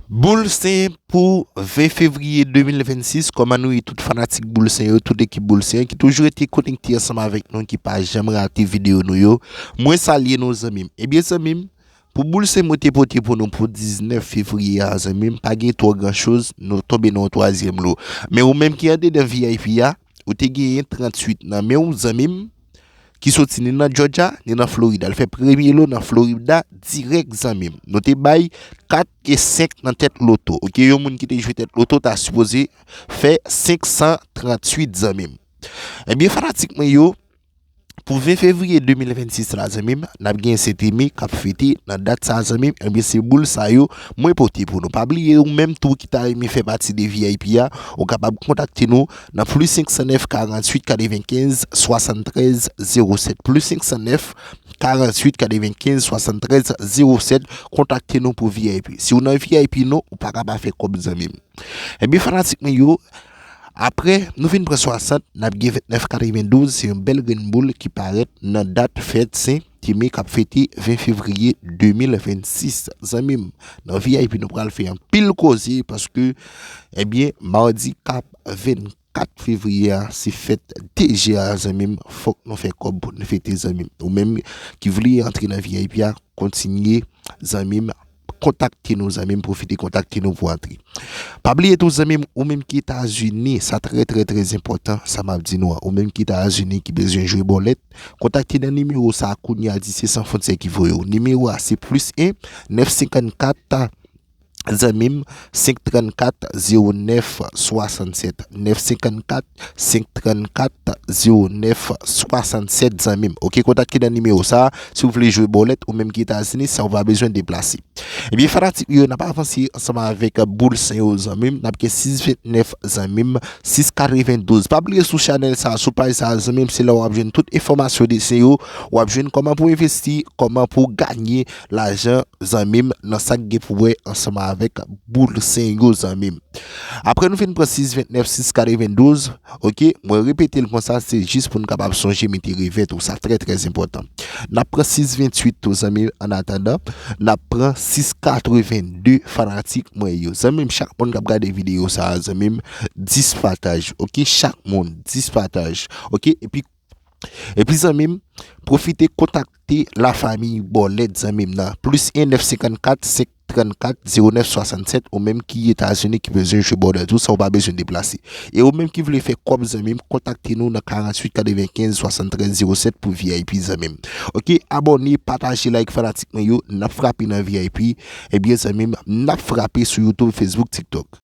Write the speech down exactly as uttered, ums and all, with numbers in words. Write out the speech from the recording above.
Boul Sen pou ven fevriye de mil vennsis, kòman nou ye tout fanatik Boul Sen yo, tout ekip Boul Sen ki toujou rete konekte ansanm avèk nou, ki pa janm rate videyo nou yo. Mwen salye nou zanmi m. Ebyen zanmi m, pou Boul Sen mwen te pote pou nou pou diznèf fevriye a zanmi m, pa gen twò gran choz, nou tonbe nan yon twazyèm lo. Men ou menm ki andedan V I P a, ou te genyen tranntuit nan men w zanmi m, ki soti ni nan Georgia, ni nan Florida. L fè premye lo nan Florida dirèk zanmi m. Nou te bay kat e senk nan tèt loto. Oke, yon moun ki te jwe tèt loto ta sipoze fè senk san tranntuit zanmi m. Ebyen, fanatik mwen yo, pou ven fevriye de mil vennsis la zanmi m, n ap gen Sentimi k ap fete nan dat sa zanmi m. Ebyen, se boul sa yo mwen pote pou nou. Pa bliye ou menm tou ki ta renmen fè pati de V I P a, ou kapab kontakte nou nan plis senk san nèf karanntuit katrevenkenz swasanntrèz zewo sèt, plis senk san nèf karanntuit katrevenkenz swasanntrèz zewo sèt. Kontakte nou pou V I P. Si w nan V I P non, ou pa ka pa fè kòb zanmi m. Ebyen fanatik mwen yo, apre nou fin pran swasant, n ap gen vennèf katrevendouz, se yon bèl grenn boul ki parèt nan dat fèt Sentimi k ap fete ven fevriye de mil vennsis. Zanmi m, nan V I P nou pral fè anpil koze paske, ebyen, madi k ap vennkat fevriye a, se fèt D J a zanmi m, fòk nou fè kòb pou nou fete zanmi m. Ou menm ki vle antre nan V I P a, kontinye zanmi m, kontakte nou zanmi m, pwofite kontakte nou pou antre. Pa bliye tou zanmi m, ou menm ki Etazini, sa trè trè trè enpòtan, sa m ap di nou an. Ou menm ki Etazini ki bezwen jwe bòlèt, kontakte nan nimewo sa a kounye a, di se San Fwontyè ki voye w. Nimewo a se plis en nèf senkannkat, zanmi m, senk trannkat zewo nèf swasannsèt, nèf senkannkat senk trannkat zewo nèf swasannsèt zanmi m. Oke, kontakte nan nimewo sa a si w vle jwe bòlèt ou menm ki Etazini san w pa bezwen deplase. Ebyen fanatik yo, n ap avanse ansanm avèk boul Sen yo zanmi m, n ap gen sis vennèf zanmi m, sis katrevendouz. Pa bliye sou chanèl sa a, sou paj sa a zanmi m, se la w ap jwenn tout enfòmasyon de Sen yo, w ap jwenn kòman pou envesti, kòman pou ganye lajan zanmi m, nan sa k gen pou wè ansanm avèk boul Sen yo zanmi m. Apre nou fin pran sis vennèf, sis katrevendouz, oke, mwen repete l konsa, se jis pou n kapab sonje mete revèt ou, sa trè trè enpòtan. N ap pran sis venntuit tou zanmi m, an atandan, n ap pran sis katrevende fanatik mwen yo. Zanmi m, chak moun k ap gade videyo sa a, zanmi m, dis pataj, oke, chak moun, dis pataj, oke, epi Epi zanmi m, pwofite kontakte lafanmi bòlèt zanmi m nan, plis en nèf senkannkat senk trannkat zewo nèf swasannsèt, ou menm ki Etazini ki bezwen jwe bòlèt ou san w pa bezwen deplase. E ou menm ki vle fè kòb zanmi m, kontakte nou nan karanntuit katrevenkenz swasanntrèz zewo sèt pou V I P zanmi m. Oke, abòne, pataje, like fanatik mwen yo, n ap frape nan V I P. Ebyen zanmi m, n ap frape sou YouTube, Facebook, TikTok.